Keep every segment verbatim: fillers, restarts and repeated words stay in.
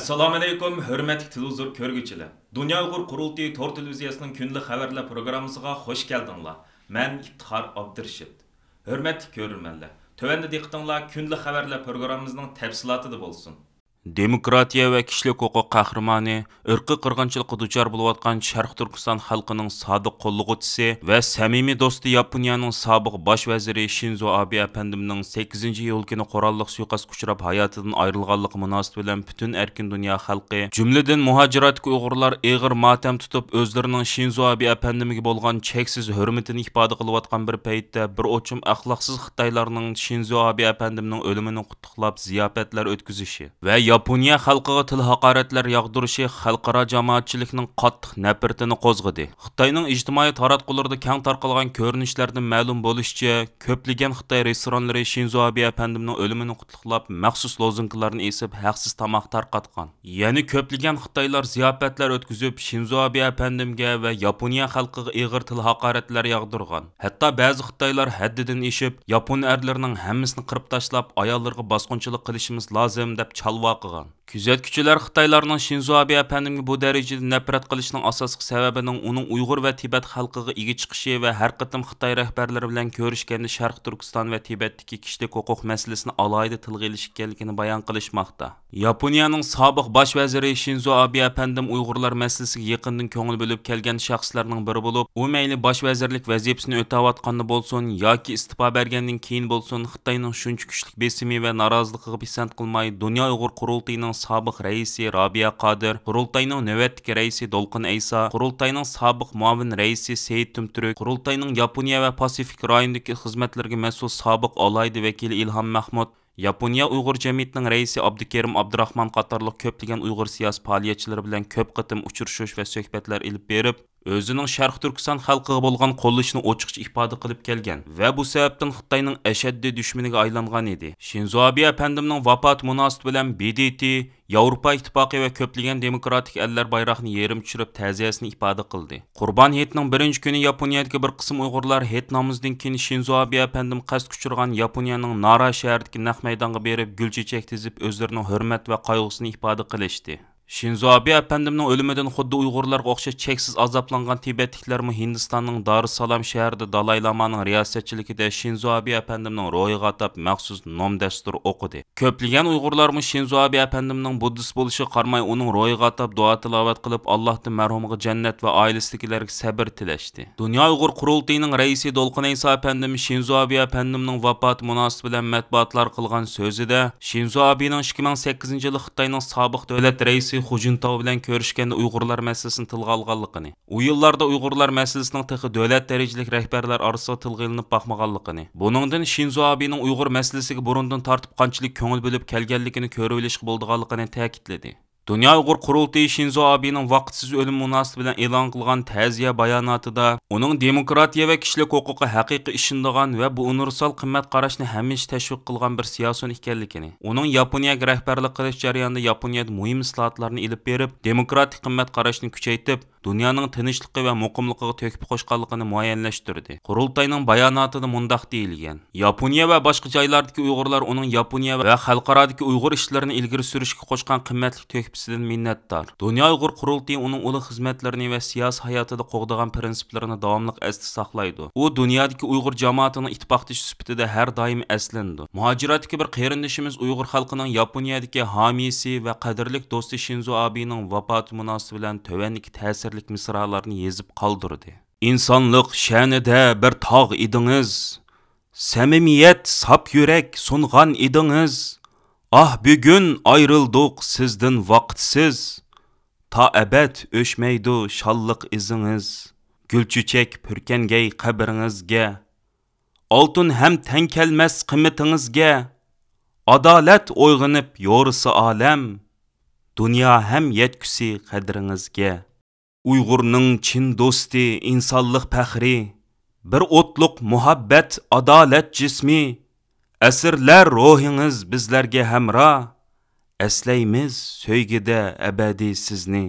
ئەسسالامۇئەلەيكۇم، ھۆرمەتلىك تېلېۋىزور كۆرگۈچىلەر! دۇنيا ئۇيغۇر قۇرۇلتىيى تور تېلېۋىزىيەسىنىڭ كۈندىلىك خەۋەرلەر پروگراممىسىغا خۇش كەلدىڭلار. مەن ئىپتىخار ئابدۇرېشىت. ھۆرمەتلىك كۆرۈرمەنلەر، تۆۋەندە دىققىتىڭلار كۈندىلىك خەۋەرلەر پروگراممىمىزنىڭ تەپسىلاتىدا بولسۇن. دېموكراتىيە ۋە كىشىلىك ھوقۇق قەھرىمانى، ئىرقىي قىرغىنچىلىققا دۇچار بولۇۋاتقان شەرقىي تۈركىستان خەلقىنىڭ سادىق قوللىغۇچىسى ۋە سەمىمىي دوستى، ياپونىيەنىڭ سابىق باش ۋەزىرى شىنزو ئابې ئەپەندىمنىڭ سەككىزىنچى ئىيۇل كۈنى قوراللىق سۇيىقەستكە ئۇچراپ ھاياتىدىن ئايرىلغانلىقى مۇناسىۋىتى بىلەن پۈتۈن ئەركىن دۇنيا خەلقى، جۈملىدىن مۇھاجىراتتىكى ئۇيغۇرلار ئېغىر ماتەم تۇتۇپ، ئۆزلىرىنىڭ شىنزو ئابې ئەپەندىمگە بولغان چەكسىز ھۆرمىتىنى ئىپادە قىلىۋاتقان بىر پەيتتە، بىر ئوچۇم ئەخلاقسىز خىتايلارنىڭ شىنزو ئابې ئەپەندىمنىڭ ئۆلۈمىنى قۇتلۇقلاپ زىياپەتلەر ئۆتكۈزۈشى ۋە ياپونىيە خەلقىگە تىل ھاقارەتلەر ياغدۇرۇشى خەلقئارا جامائەتچىلىكنىڭ قاتتىق نەپرىتىنى قوزغىدى. خىتاينىڭ ئىجتىمائىي تاراتقۇلىرىدا كەڭ تارقالغان كۆرۈنۈشلەردىن مەلۇم بولۇشىچە، كۆپلىگەن خىتاي رېستورانلىرى شىنزو ئابې ئەپەندىمنىڭ ئۆلۈمىنى قۇتلۇقلاپ مەخسۇس لوزۇنكىلارنى ئېسىپ، ھەقسىز تاماق تارقاتقان. يەنە كۆپلىگەن خىتايلار زىياپەتلەر ئۆتكۈزۈپ، شىنزو ئابې ئەپەندىمگە ۋە ياپونىيە خەلقىگە ئېغىر تىل ھاقارەتلەر ياغدۇرغان. ھەتتا بەزى خىتايلار ھەددىدىن ئېشىپ، ياپون ئەرلىرىنىڭ ھەممىسىنى قىرىپ تاشلاپ، ئاياللىرىغا باسقۇنچىلىق قىلىشىمىز لازىم، دەپ چالۋاقىغان. كۆزەتكۈچىلەر خىتايلارنىڭ شىنزو ئابې ئەپەندىمگە بۇ دەرىجىدە نەپرەت قىلىشىنىڭ ئاساسلىق سەۋەبىنىڭ ئۇنىڭ ئۇيغۇر ۋە تىبەت خەلقىگە ئىگە چىقىشى ۋە ھەر قېتىم خىتاي رەھبەرلىرى بىلەن كۆرۈشكەندە شەرقىي تۈركىستان ۋە تىبەتتىكى كىشىلىك ھوقۇق مەسىلىسىنى ئالاھىدە تىلغا ئېلىشى ئىكەنلىكىنى بايان قىلىشماقتا. ياپونىيەنىڭ سابىق باش ۋەزىرى شىنزو ئابې ئەپەندىم ئۇيغۇرلار مەسىلىسىگە يېقىندىن كۆڭۈل بۆلۈپ كەلگەن شەخسلەرنىڭ بىرى بولۇپ، ئۇ مەيلى باش ۋەزىرلىك ۋەزىپىسىنى ئۆتەۋاتقاندا بولسۇن ياكى ئىستېپا بەرگەندىن كېيىن بولسۇن، خىتاينىڭ شۇنچە كۈچلۈك بېسىمى ۋە نارازىلىقىغا پىسەنت قىلماي، دۇنيا ئۇيغۇر قۇرۇلتىيىنىڭ سابىق رەئىسى رابىيە قادىر، قۇرۇلتاينىڭ نۆۋەتتىكى رەئىسى دولقۇن ئەيسا، قۇرۇلتاينىڭ سابىق مۇئاۋىن رەئىسى سېيىت تۈمتۈرك، قۇرۇلتاينىڭ ياپونىيە ۋە پاسىفىك رايونىدىكى خىزمەتلىرىگە مەسئۇل سابىق ئالاھىدە ۋەكىلى ئىلھام مەھمۇت، ياپونىيە ئۇيغۇر جەمئىيىتىنىڭ رەئىسى ئابدۇكېرىم ئابدۇراخمان قاتارلىق كۆپلىگەن ئۇيغۇر سىياسىي پائالىيەتچىلىرى بىلەن كۆپ قېتىم ئۇچرىشىش ۋە سۆھبەتلەر ئېلىپ بېرىپ، ئۆزىنىڭ شەرقىي تۈركىستان خەلقىغا بولغان قوللىشىنى ئوچۇقچە ئىپادە قىلىپ كەلگەن ۋە بۇ سەۋەبتىن خىتاينىڭ ئەشەددىي دۈشمىنىگە ئايلانغان ئىدى. شىنزو ئابې ئەپەندىمنىڭ ۋاپاتى مۇناسىۋىتى بىلەن ب د ت، ياۋروپا ئىتتىپاقى ۋە كۆپلىگەن دېموكراتىك ئەللەر بايراقنى يېرىم چۈشۈرۈپ تەزىيەسىنى ئىپادە قىلدى. قۇربان ھېيتنىڭ بىرىنچى كۈنى ياپونىيەدىكى بىر قىسىم ئۇيغۇرلار ھېيت نامىزىدىن كېيىن شىنزو ئابې ئەپەندىم قەستكە ئۇچرىغان ياپونىيەنىڭ نارا شەھىرىدىكى نەق مەيدانغا بېرىپ، گۈل چېچەك تىزىپ، ئۆزلىرىنىڭ ھۆرمەت ۋە قايغۇسىنى ئىپادە قىلىشتى. شىنزو ئابې ئەپەندىمنىڭ ئۆلۈمىدىن خۇددى ئۇيغۇرلارغا ئوخشاش چەكسىز ئازابلانغان تىبەتلىكلەرمۇ ھىندىستاننىڭ دارىسسالام شەھىرىدە دالاي لامانىڭ رىياسەتچىلىكىدە شىنزو ئابې ئەپەندىمنىڭ روھىغا ئاتاپ مەخسۇس نوم دەستۇر ئوقۇدى. كۆپلىگەن ئۇيغۇرلارمۇ شىنزو ئابې ئەپەندىمنىڭ بۇددىست بولۇشىغا قارىماي، ئۇنىڭ روھىغا ئاتاپ دۇئا تىلاۋەت قىلىپ، ئاللاھتىن مەرھۇمغا جەننەت ۋە ئائىلىسىدىكىلەرگە سەبر تىلەشتى. دۇنيا ئۇيغۇر قۇرۇلتىيىنىڭ رەئىسى دولقۇن ئەيسا ئەپەندىم شىنزو ئابې ئەپەندىمنىڭ ۋاپاتى مۇناسىۋىتى بىلەن مەتبۇئاتلارغا قىلغان سۆزىدە، شىنزو ئابېنىڭ ئىككى مىڭ سەككىزىنچى يىلى خىتاينىڭ سابىق دۆلەت رەئىسى خۇ جىنتاۋ بىلەن كۆرۈشكەندە ئۇيغۇرلار مەسىلىسىنى تىلغا ئالغانلىقىنى، ئۇ يىللاردا ئۇيغۇرلار مەسىلىسىنىڭ تېخى دۆلەت دەرىجىلىك رەھبەرلەر ئارىسىغا تىلغا ئېلىنىپ باقمىغانلىقىنى، بۇنىڭدىن شىنزو ئابېنىڭ ئۇيغۇر مەسىلىسىگە بۇرۇندىن تارتىپ قانچىلىك كۆڭۈل بۆلۈپ كەلگەنلىكىنى كۆرۈۋېلىشقا بولىدىغانلىقىنى تەكىتلىدى. دۇنيا ئۇيغۇر قۇرۇلتىيى شىنزو ئابېنىڭ ۋاقىتسىز ئۆلۈمى مۇناسىۋىتى بىلەن ئېلان قىلغان تەزىيە باياناتىدا ئۇنىڭ دېموكراتىيە ۋە كىشىلىك ھوقۇققا ھەقىقىي ئىشىنىدىغان ۋە بۇ ئۇنىۋېرسال قىممەت قاراشنى ھەمىشە تەشۋىق قىلغان بىر سىياسىيون ئىكەنلىكىنى، ئۇنىڭ ياپونىيەگە رەھبەرلىك قىلىش جەريانىدا ياپونىيەدە مۇھىم ئىسلاھاتلارنى ئېلىپ بېرىپ، دېموكراتىك قىممەت قاراشنى كۈچەيتىپ، دۇنيانىڭ تىنچلىقى ۋە مۇقىملىقىغا تۆھپە قوشقانلىقىنى مۇئەييەنلەشتۈردى. قۇرۇلتاينىڭ باياناتىدا مۇنداق دېيىلگەن: ياپونىيە ۋە باشقا جايلاردىكى ئۇيغۇرلار ئۇنىڭ ياپونىيە ۋە خەلقئارادىكى ئۇيغۇر ئىشلىرىنى ئىلگىرى سۈرۈشكە قوشقان قىممەتلىك تۆھپىسىدىن مىننەتدار. دۇنيا ئۇيغۇر قۇرۇلتىيى ئۇنىڭ ئۇلۇغ خىزمەتلىرىنى ۋە سىياسىي ھاياتىدا قوغدىغان پىرىنسىپلىرىنى داۋاملىق ئەستە ساقلايدۇ. ئۇ دۇنيادىكى ئۇيغۇر جامائىتىنىڭ ئىتتىپاقدىشى سۈپىتىدە ھەر دائىم ئەسلىنىدۇ. مۇھاجىراتتىكى بىر قېرىندىشىمىز ئۇيغۇر خەلقىنىڭ ياپونىيەدىكى ھامىيسى ۋە قەدىرلىك دوستى شىنزو ئابېنىڭ ۋاپاتى مۇناسىۋىتى بىلەن تۆۋەندىكى تەسىرلىك مىسرالارنى يېزىپ قالدۇردى. ئىنسانلىق شەنىدە بىر تاغ ئىدىڭىز، سەمىمىيەت، ساپ يۈرەك سۇنغان ئىدىڭىز. ئاھ، بۈگۈن ئايرىلدۇق سىزدىن ۋاقىتسىز، تا ئەبەد ئۆچمەيدۇ شاللىق ئىزىڭىز. گۈل چېچەك پۈركەنگەي قەبرىڭىزگە، ئالتۇن ھەم تەڭ كەلمەس قىممىتىڭىزگە. ئادالەت ئويغىنىپ يورۇسا ئالەم، دۇنيا ھەم يەتكۈسى قەدرىڭىزگە. ئۇيغۇرنىڭ چىن دوستى، ئىنسانلىق پەخرى، بىر ئوتلۇق مۇھەببەت، ئادالەت جىسمى. ئەسىرلەر روھىڭىز بىزلەرگە ھەمراھ، ئەسلەيمىز سۆيگۈدە ئەبەدىي سىزنى.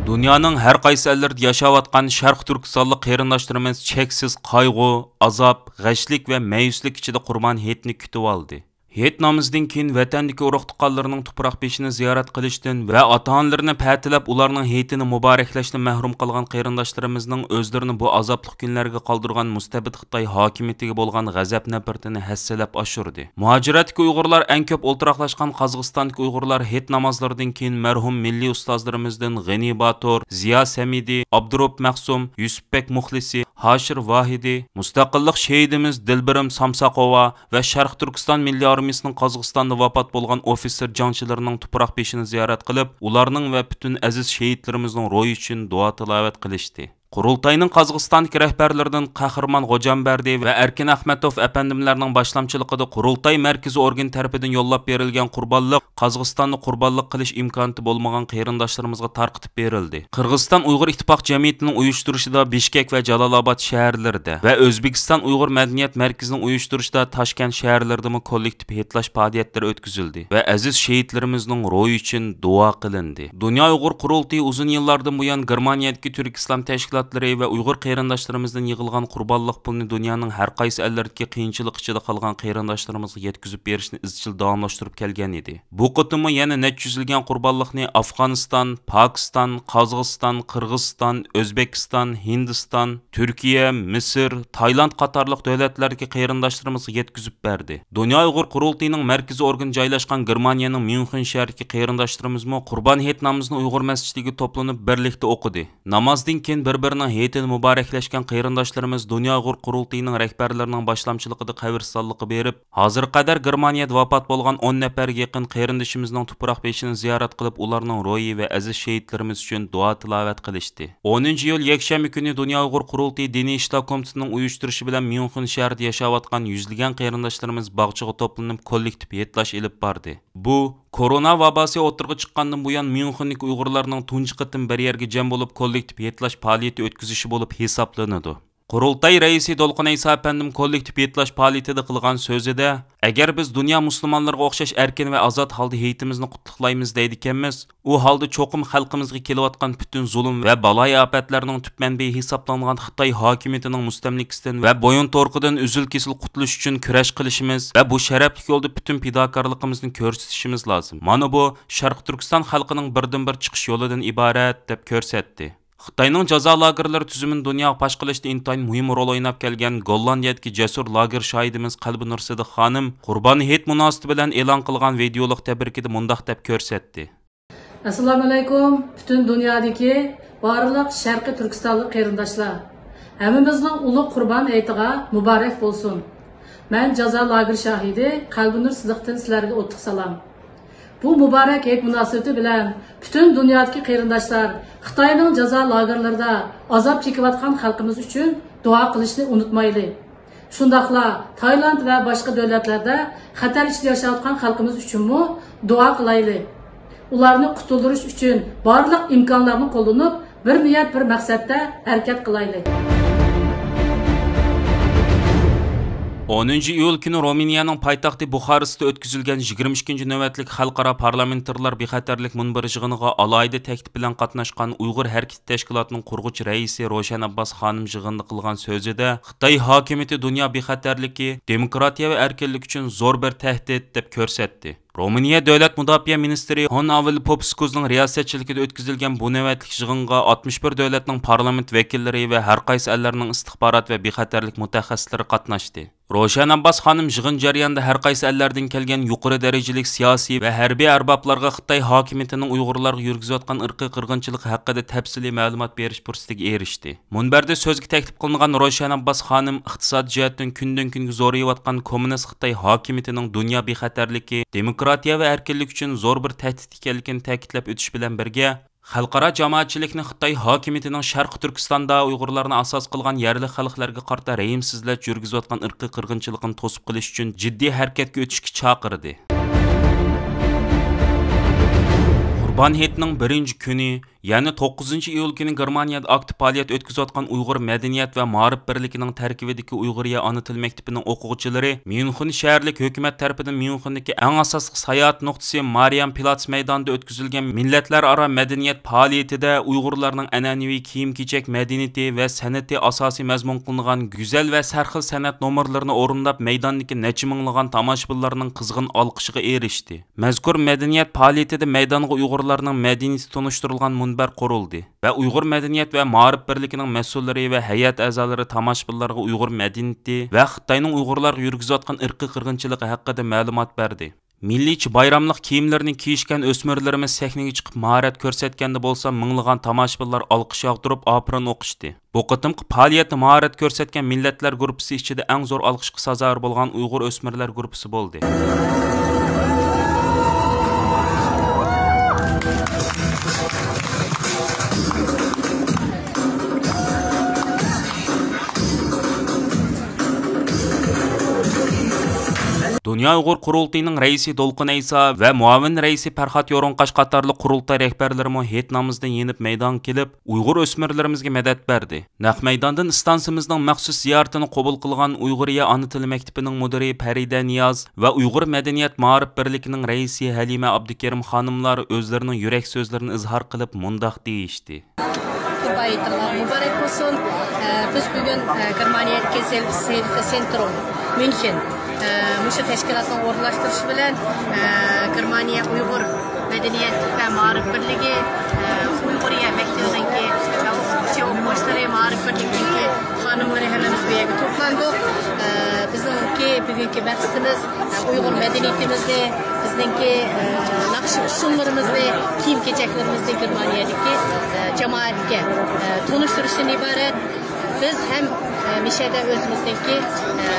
دۇنيانىڭ ھەر قايسى ئەللىرىدە ياشاۋاتقان شەرقىي تۈركىستانلىق قېرىنداشلىرىمىز چەكسىز قايغۇ، ئازاب، غەشلىك ۋە مەيۈسلۈك ئىچىدە قۇربان ھېيتنى كۈتۈۋالدى. ھېيت نامىزىدىن كېيىن ۋەتەندىكى ئۇرۇق-تۇغقانلىرىنىڭ تۇپراق بېشىنى زىيارەت قىلىشتىن ۋە ئاتا-ئانىلىرىنى پەتىلەپ، ئۇلارنىڭ ھېيتىنى مۇبارەكلەشتىن مەھرۇم قالغان قېرىنداشلىرىمىزنىڭ ئۆزلىرىنى بۇ ئازابلىق كۈنلەرگە قالدۇرغان مۇستەبىت خىتاي ھاكىمىيىتىگە بولغان غەزەپ-نەپرىتىنى ھەسسىلەپ ئاشۇردى. مۇھاجىرەتتىكى ئۇيغۇرلار ئەڭ كۆپ ئولتۇراقلاشقان قازاقىستاندىكى ئۇيغۇرلار ھېيت نامازلىرىدىن كېيىن مەرھۇم مىللىي ئۇستازلىرىمىزدىن غېنى باتۇر، زىيا سەمىدى، ئابدۇرۇپ مەخسۇم، يۈسۈپبەك مۇخلىسى، ھاشىر ۋاھىدى، مۇستەقىللىق شېھىدىمىز دىلبىرىم سامساقوۋا ۋە شەرقىي تۈركىستان مىللىي ئارمىيىسىنىڭ قازاقىستاندا ۋاپات بولغان ئوفىتسېر جەڭچىلىرىنىڭ تۇپراق بېشىنى زىيارەت قىلىپ، ئۇلارنىڭ ۋە پۈتۈن ئەزىز شېھىتلىرىمىزنىڭ روھى ئۈچۈن دۇئا تىلاۋەت قىلىشتى. قۇرۇلتاينىڭ قازاقىستاندىكى رەھبەرلىرىدىن قەھرىمان غوجامبەردى ۋە ئەركىن ئەخمەتوف ئەپەندىملەرنىڭ باشلامچىلىقىدا قۇرۇلتاي مەركىزىي ئورگىنى تەرىپىدىن يوللاپ بېرىلگەن قۇربانلىق قازاقىستاندا قۇربانلىق قىلىش ئىمكانىيىتى بولمىغان قېرىنداشلىرىمىزغا تارقىتىپ بېرىلدى. قىرغىزىستان ئۇيغۇر ئىتتىپاق جەمئىيىتىنىڭ ئۇيۇشتۇرۇشىدا بىشكەك ۋە جالالئاباد شەھەرلىرىدە ۋە ئۆزبېكىستان ئۇيغۇر مەدەنىيەت مەركىزىنىڭ ئۇيۇشتۇرۇشىدا تاشكەنت شەھەرلىرىدىمۇ كوللېكتىپ ھېيتلاش پائالىيەتلىرى ئۆتكۈزۈلدى ۋە ئەزىز شېھىتلىرىمىزنىڭ روھى ئۈچۈن دۇئا قىلىندى. دۇنيا ئۇيغۇر قۇرۇلتىيى ئۇزۇن يىللاردىن بۇيان گېرمانىيەدىكى تۈرك ئىسلام تەشكىلاتلىرى ۋە ئۇيغۇر قېرىنداشلىرىمىزدىن يىغىلغان قۇربانلىق پۇلىنى دۇنيانىڭ ھەر قايسى ئەللىرىدىكى قىيىنچىلىق ئىچىدە قالغان قېرىنداشلىرىمىزغا يەتكۈزۈپ بېرىشنى ئىزچىل داۋاملاشتۇرۇپ كەلگەن ئىدى. بۇ قېتىممۇ يەنە نەچچە يۈز يۈزلىگەن قۇربانلىقنى ئافغانىستان، پاكىستان، قازاقىستان، قىرغىزىستان، ئۆزبېكىستان، ھىندىستان، تۈركىيە، مىسىر، تايلاند قاتارلىق دۆلەتلەردىكى قېرىنداشلىرىمىزغا يەتكۈزۈپ بەردى. دۇنيا ئۇيغۇر قۇرۇلتىيىنىڭ مەركىزىي ئورگىنى جايلاشقان گېرمانىيەنىڭ ميۇنخېن شەھىرىدىكى قېرىنداشلىرىمىزمۇ قۇربان ھېيت نامىزىنى ئۇيغۇر مەسچىتىگە توپلىنىپ بىرلىكتە ئوقۇدى. نامازدىن كېيىن بىر-بىرىنىڭ ھېيتىنى مۇبارەكلەشكەن قېرىنداشلىرىمىز دۇنيا ئۇيغۇر قۇرۇلتىيىنىڭ رەھبەرلىرىنىڭ باشلامچىلىقىدا قەبرىستانلىققا بېرىپ، ھازىرغا قەدەر گېرمانىيەدە ۋاپات بولغان ئون نەپەرگە يېقىن قېرىندىشىمىزنىڭ تۇپراق بېشىنى زىيارەت قىلىپ، ئۇلارنىڭ روھى ۋە ئەزىز شېھىتلىرىمىز ئۈچۈن دۇئا تىلاۋەت قىلىشتى. ئونىنچى ئىيۇل يەكشەنبە كۈنى دۇنيا ئۇيغۇر قۇرۇلتىيى دىنىي ئىشلار كومىتېتىنىڭ ئۇيۇشتۇرۇشى بىلەن ميۇنخېن شەھىرىدە ياشاۋاتقان يۈزلىگەن قېرىنداشلىرىمىز باغچىغا توپلىنىپ، كوللېكتىپ ھېيتلاش ئېلىپ باردى. بۇ، كورونا ۋاباسى ئوتتۇرىغا چىققاندىن بۇيان ميۇنخېندىكى ئۇيغۇرلارنىڭ تۇنجى قېتىم بىر يەرگە جەم بولۇپ، كوللېكتىپ ھېيتلاش پائالىيىتى ئۆتكۈزۈشى بولۇپ ھېسابلىنىدۇ. قۇرۇلتاي رەئىسى دولقۇن ئەيسا ئەپەندىم كوللېكتىپ ھېيتلاش پائالىيىتىدە قىلغان سۆزىدە، ئەگەر بىز دۇنيا مۇسۇلمانلىرىغا ئوخشاش ئەركىن ۋە ئازاد ھالدا ھېيتىمىزنى قۇتلۇقلايمىز دەيدىكەنمىز، ئۇ ھالدا چوقۇم خەلقىمىزغا كېلىۋاتقان پۈتۈن زۇلۇم ۋە بالايىئاپەتلەرنىڭ تۈپ مەنبىيى ھېسابلانغان خىتاي ھاكىمىيىتىنىڭ مۇستەملىكىسىدىن ۋە بويۇنتۇرۇقىدىن ئۈزۈل-كېسىل قۇتۇلۇش ئۈچۈن كۈرەش قىلىشىمىز ۋە بۇ شەرەپلىك يولدا پۈتۈن پىداكارلىقىمىزنى كۆرسىتىشىمىز لازىم. مانا بۇ شەرقىي تۈركىستان خەلقىنىڭ بىردىنبىر چىقىش يولىدىن ئىبارەت، دەپ كۆرسەتتى. خىتاينىڭ جازا لاگېرلىرى تۈزۈمىنى دۇنياغا پاش قىلىشتا ئىنتايىن مۇھىم رول ئويناپ كەلگەن گوللاندىيەدىكى جەسۇر لاگېر شاھىدىمىز قەلبىنۇر سىدىق خانىم قۇربان ھېيت مۇناسىۋىتى بىلەن ئېلان قىلغان ۋىدېئولۇق تەبرىكىدە مۇنداق دەپ كۆرسەتتى. ئەسسالامۇئەلەيكۇم، پۈتۈن دۇنيادىكى بارلىق شەرقىي تۈركىستانلىق قېرىنداشلار! ھەممىمىزنىڭ ئۇلۇغ قۇربان ھېيتىغا مۇبارەك بولسۇن! مەن جازا لاگېر شاھىدى قەلبىنۇر سىدىقتىن سىلەرگە ئوتلۇق سالام. بۇ مۇبارەك ھېيت مۇناسىۋىتى بىلەن پۈتۈن دۇنيادىكى قېرىنداشلار خىتاينىڭ جازا لاگېرلىرىدا ئازاب چېكىۋاتقان خەلقىمىز ئۈچۈن دۇئا قىلىشنى ئۇنتۇمايلى. شۇنداقلا تايلاند ۋە باشقا دۆلەتلەردە خەتەر ئىچىدە ياشاۋاتقان خەلقىمىز ئۈچۈنمۇ دۇئا قىلايلى. ئۇلارنى قۇتۇلدۇرۇش ئۈچۈن بارلىق ئىمكانلارنى قوللىنىپ، بىر نىيەت، بىر مەقسەتتە ھەرىكەت قىلايلى. ئونىنچى ئىيۇل كۈنى رومىنىيەنىڭ پايتەختى بۇخارېستتا ئۆتكۈزۈلگەن يىگىرمە ئىككىنچى نۆۋەتلىك خەلقئارا پارلامېنتارلار بىخەتەرلىك مۇنبىرى يىغىنىغا ئالاھىدە تەكلىپ بىلەن قاتناشقان ئۇيغۇر ھەرىكىتى تەشكىلاتىنىڭ قۇرغۇچى رەئىسى روشەن ئابباس خانىم يىغىندا قىلغان سۆزىدە، خىتاي ھاكىمىيىتى دۇنيا بىخەتەرلىكى، دېموكراتىيە ۋە ئەركىنلىك ئۈچۈن زور بىر تەھدىت، دەپ كۆرسەتتى. رومىنىيە دۆلەت مۇداپىئە مىنىستىرى ھون ئاۋېل پوپسكوزنىڭ رىياسەتچىلىكىدە ئۆتكۈزۈلگەن بۇ نۆۋەتلىك يىغىنغا ئاتمىش بىر دۆلەتنىڭ پارلامېنت ۋەكىللىرى ۋە ھەر قايسى ئەللەرنىڭ ئىستىخبارات ۋە بىخەتەرلىك مۇتەخەسسىسلىرى قاتناشتى. روشەن ئابباس خانىم يىغىن جەريانىدا ھەر قايسى ئەللەردىن كەلگەن يۇقىرى دەرىجىلىك سىياسىي ۋە ھەربىي ئەربابلارغا خىتاي ھاكىمىيىتىنىڭ ئۇيغۇرلارغا يۈرگۈزۈۋاتقان ئىرقىي قىرغىنچىلىقى ھەققىدە تەپسىلىي مەلۇمات بېرىش پۇرسىتىگە ئېرىشتى. مۇنبەردە سۆزگە تەكلىپ قىلىنغان روشەن ئابباس خانىم ئىقتىسادىي جەھەتتىن كۈندىن-كۈنگە زورىيىۋاتقان كوممۇنىست خىتاي ھاكىمىيىتىنىڭ دۇنيا بىخەتەرلىكى، دېموكراتىيە ۋە ئەركىنلىك ئۈچۈن زور بىر تەھدىت ئىكەنلىكىنى تەكىتلەپ ئۆتۈش بىلەن بىرگە، خەلقئارا جامائەتچىلىكنى خىتاي ھاكىمىيىتىنىڭ شەرقىي تۈركىستاندا ئۇيغۇرلارنى ئاساس قىلغان يەرلىك خەلقلەرگە قارىتا رەھىمسىزلەرچە يۈرگۈزۈۋاتقان ئىرقىي قىرغىنچىلىقىنى توسۇپ قېلىش ئۈچۈن جىددىي ھەرىكەتكە ئۆتۈشكە چاقىردى. قۇربان ھېيتنىڭ بىرىنچى كۈنى يەنى توققۇزىنچى ئىيۇل كۈنى گېرمانىيەدە ئاكتىپ پائالىيەت ئۆتكۈزۈۋاتقان ئۇيغۇر مەدەنىيەت ۋە مائارىپ بىرلىكىنىڭ تەركىبىدىكى ئۇيغۇرىيە ئانا تىل مەكتىپىنىڭ ئوقۇغۇچىلىرى ميۇنخېن شەھەرلىك ھۆكۈمەت تەرىپىدىن ميۇنخېندىكى ئەڭ ئاساسلىق ساياھەت نۇقتىسى مارىيان پلاتس مەيدانىدا ئۆتكۈزۈلگەن مىللەتلەر ئارا مەدەنىيەت پائالىيىتىدە ئۇيغۇرلارنىڭ ئەنئەنىۋى كىيىم-كېچەك مەدەنىيىتى ۋە سەنئىتى ئاساسىي مەزمۇن قىلىنغان گۈزەل ۋە سەرخىل سەنئەت نومۇرلىرىنى ئورۇنداپ، مەيداندىكى نەچچە مىڭلىغان تاماشىبىنلارنىڭ قىزغىن ئالقىشىغا ئېرىشتى. مەزكۇر مەدەنىيەت پائالىيىتىدە مەيدانغا ئۇيغۇرلارنىڭ مەدەنىيىتى تونۇشتۇرۇلغان مۇنبەر قۇرۇلدى ۋە ئۇيغۇر مەدەنىيەت ۋە مائارىپ بىرلىكىنىڭ مەسئۇللىرى ۋە ھەيئەت ئەزالىرى تاماشىبىنلارغا ئۇيغۇر مەدەنىيىتى ۋە خىتاينىڭ ئۇيغۇرلارغا يۈرگۈزۈۋاتقان ئىرقىي قىرغىنچىلىقى ھەققىدە مەلۇمات بەردى. مىللىيچە بايراملىق كىيىملىرىنى كىيىشكەن ئۆسمۈرلىرىمىز سەھنىگە چىقىپ ماھارەت كۆرسەتكەندە بولسا، مىڭلىغان تاماشىبىنلار ئالقىش ياغدۇرۇپ، ئاپىرىن ئوقۇشتى. بۇ قېتىمقى پائالىيەتتە ماھارەت كۆرسەتكەن مىللەتلەر گۇرۇپپىسى ئىچىدە ئەڭ زور ئالقىشقا سازاۋەر بولغان ئۇيغۇر ئۆسمۈرلەر گۇرۇپپىسى بولدى. دۇنيا ئۇيغۇر قۇرۇلتىيىنىڭ رەئىسى دولقۇن ئەيسا ۋە مۇئاۋىن رەئىسى پەرھات يورۇنقاش قاتارلىق قۇرۇلتاي رەھبەرلىرىمۇ ھېيت نامىزىدىن يېنىپ مەيدانغا كېلىپ، ئۇيغۇر ئۆسمۈرلىرىمىزگە مەدەت بەردى. نەق مەيداندىن ئىستانسىمىزنىڭ مەخسۇس زىيارىتىنى قوبۇل قىلغان ئۇيغۇرىيە ئانا تىل مەكتىپىنىڭ مۇدىرى پەرىدە نىياز ۋە ئۇيغۇر مەدەنىيەت مائارىپ بىرلىكىنىڭ رەئىسى ھەلىمە ئابدۇكېرىم خانىملار ئۆزلىرىنىڭ يۈرەك سۆزلىرىنى ئىزھار قىلىپ مۇنداق دېيىشتى. قۇربان ھېيتىڭلار مۇبارەك بولسۇن. ئە، بىز بۈگۈن، ئە، گېرمانىيەدىكى سېلفىس ھىلفە سېنترۇم ميۇنخېن، ئە، مۇشۇ تەشكىلاتنىڭ ئورۇنلاشتۇرۇشى بىلەن، ئە، گېرمانىيە ئۇيغۇر مەدەنىيەت ۋە مائارىپ بىرلىكى، ئە، ئۇيغۇرىيە مەكتىپىنىڭكى، ئە، ئوقۇتقۇچى ئوقۇغۇچىلىرى، مائارىپ بىرلىكىنىڭكى خانىملىرى ھەممىمىز بۇ يەرگە توپلاندۇق. ئە، بىزنىڭكى بۈگۈنكى مەقسىتىمىز، ئە، ئۇيغۇر مەدەنىيىتىمىزنى، بىزنىڭكى، ئە، ناخشا ئۇسسۇللىرىمىزنى، كىيىم-كېچەكلىرىمىزنى گېرمانىيەدىكى، ئە، جامائەتكە، ئە، تونۇشتۇرۇشتىن ئىبارەت. بىز ھەم، ئە، مىشەدە ئۆزىمىزنىڭكى، ئە،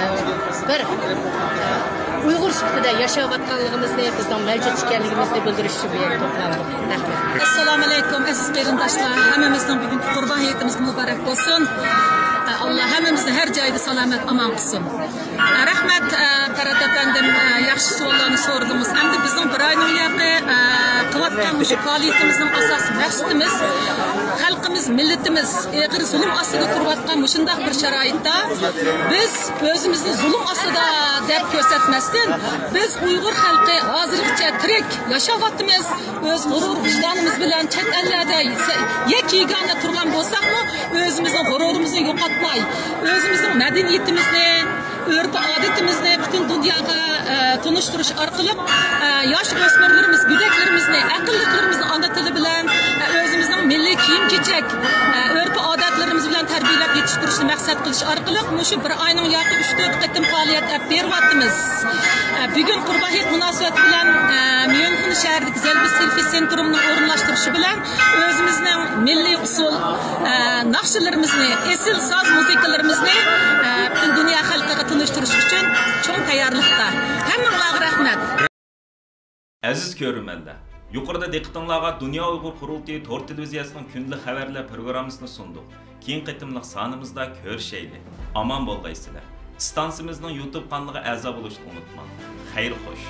بىر، ئە، ئۇيغۇر سۈپىتىدە ياشاۋاتقانلىقىمىزنى، بىزنىڭ مەۋجۇت ئىكەنلىكىمىزنى بىلدۈرۈش ئۈچۈن بۇ يەرگە توپلاندۇق. رەھمەت. ئەسسالامۇئەلەيكۇم، ئەزىز قېرىنداشلار. ھەممىمىزنىڭ بۈگۈنكى قۇربان ھېيتىمىز مۇبارەك بولسۇن. ئە، ئاللا ھەممىمىزنى ھەر جايدا سالامەت، ئامان قىلسۇن. ئە، رەھمەت، ئە، پەرھات ئەپەندىم، ئە، ياخشى سوئاللارنى سوردىڭىز. ئەمدى بىزنىڭ بىر ئاينىڭ ياقى، ئە، قىلىۋاتقان مۇشۇ پائالىيىتىمىزنىڭ ئاساسىي مەقسىتىمىز، خەلقىمىز، مىللىتىمىز ئېغىر زۇلۇم ئاستىدا تۇرۇۋاتقان مۇشۇنداق بىر شارائىتتا بىز ئۆزىمىزنى زۇلۇم ئاستىدا دەپ كۆرسەتمەستىن، بىز ئۇيغۇر خەلقى ھازىرغىچە تىرىك ياشاۋاتىمىز. ئۆز غۇرۇر ۋىجدانىمىز بىلەن چەت ئەللەردە يەككە يېگانە تۇرغان بولساقمۇ، ئۆزىمىزنىڭ غۇرۇرىمىزنى يوقاتماي، ئۆزىمىزنىڭ مەدەنىيىتىمىزنى، ئۆرپ-ئادىتىمىزنى پۈتۈن دۇنياغا، ئە، تونۇشتۇرۇش ئارقىلىق، ئە، ياش ئۆسمۈرلىرىمىز، گۆدەكلىرىمىزنى، ئەقىللىقلىرىمىزنى ئانا تىلى بىلەن، ئە، ئۆزىمىزنىڭ مىللىي كىيىم-كېچەك، ئە، ئۆرپ-ئادەتلىرىمىز بىلەن تەربىيەلەپ يېتىشتۈرۈشنى مەقسەت قىلىش ئارقىلىق مۇشۇ بىر ئاينىڭ ياقى ئۈچ تۆت قېتىم پائالىيەت ئېلىپ بېرىۋاتىمىز. ئە، بۈگۈن قۇربان ھېيت مۇناسىۋىتى بىلەن، ئە، ميۇنخېن شەھىرىدىكى زېلبىس ھىلفى سېنترۇمنىڭ ئورۇنلاشتۇرۇشى بىلەن ئۆزىمىزنىڭ مىللىي ئۇسسۇل، ئە، ناخشىلىرىمىزنى، ئېسىل ساز مۇزىكىلىرىمىزنى، ئە، پۈتۈن دۇنيا خەلقىگە تونۇشتۇرۇش ئۈچۈن چوڭ تەييارلىقتا. ھەممىڭلارغا رەھمەت. ئەزىز كۆرۈرمەنلەر، يۇقىرىدا دىققىتىڭلارغا دۇنيا ئۇيغۇر قۇرۇلتىيى تور تېلېۋىزىيەسىنىڭ كۈندىلىك خەۋەرلەر پروگراممىسىنى سۇندۇق. كېيىنكى قېتىملىق سانىمىزدا كۆرۈشەيلى. ئامان بولغايسىلەر. ئىستانسىمىزنىڭ يۇتۇب قانىلىغا ئەزا بولۇشنى ئۇنتۇماڭ. خەير خوش.